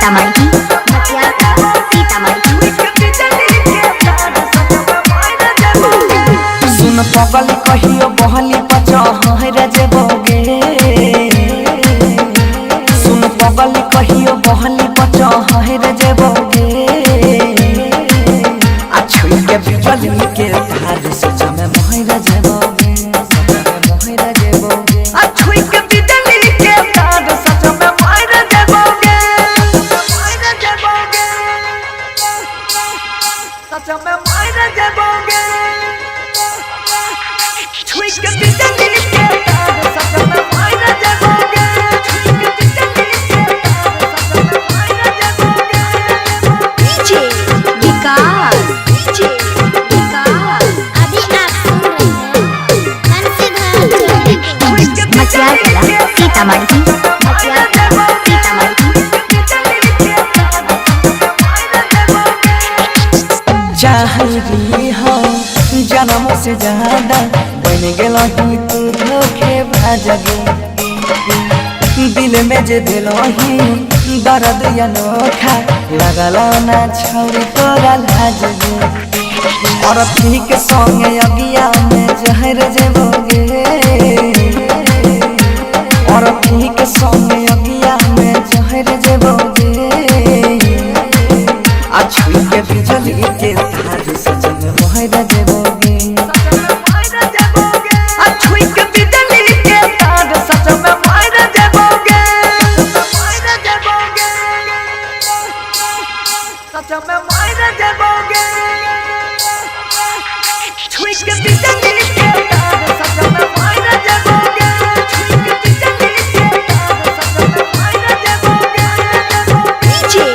सीतामढ़ी, मटियार सीतामढ़ी। सुन पगल कहियो बहली पचहर जेबोगे। सुन पगल कहियो बहली पचहर जेबोगे। आ छुई के बिजली के तार सच में मोहर जेबोगे, सच में मोहर जेबोगे। आ छुई के बिजली के तार सच में मोहर जेबोगे, मोहर जेबोगे, सच में मोहर जेबोगे। छुई के बिजली के तार सच में मोहर जेबोगे। छुई के बिजली के तार सच में मोहर जेबोगे। डीजे विकास, डीजे विकास। अभी आप सुन रहे हैं बंसीधर चौधरी को। मटियार सीतामढ़ी, मटियार सीतामढ़ी। चाहली हो जन्म से ज्यादा बन गेलही तू धोखेबाज गे। दिल में जे दिलही दर्द अनोखा लगल ना छौरी तोरा लाज गे। और के संगे अगिया में जहर जेबोगे। और के संगे अगिया में जहर जेबोगे। आ छुई के बिजली के तार सच में मोहर जेबोगे। आ छुई के बिजली के तार सच में मोहर जेबोगे, सच में मोहर जेबोगे। छुई के बिजली के तार सच में मोहर जेबोगे। छुई के बिजली के तार सच में मोहर जेबोगे। डीजे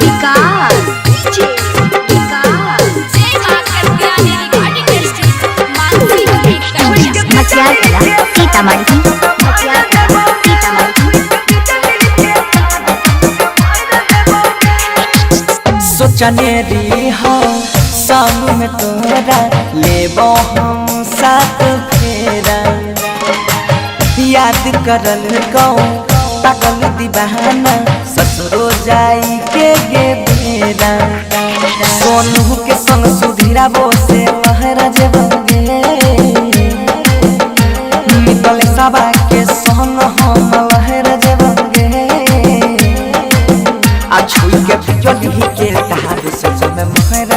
विकास, डीजे विकास। जय मां कत्यानी रिकॉर्डिंग स्टूडियो, मानसी कन्या। मटियार सीतामढ़ी, मटियार सीतामढ़ी। सोचने री हो संग में तोरा लेबो हम साथ फेरा। याद करल कौ पागल दीवाना ससुरो जाई के गे बेरा। सोनू के संग सुधीरा बोसे लहरा जेबोगे। मितल सबा के संग हम लहरा जेबोगे। आ छुई के बिजली के तार सच में मोहर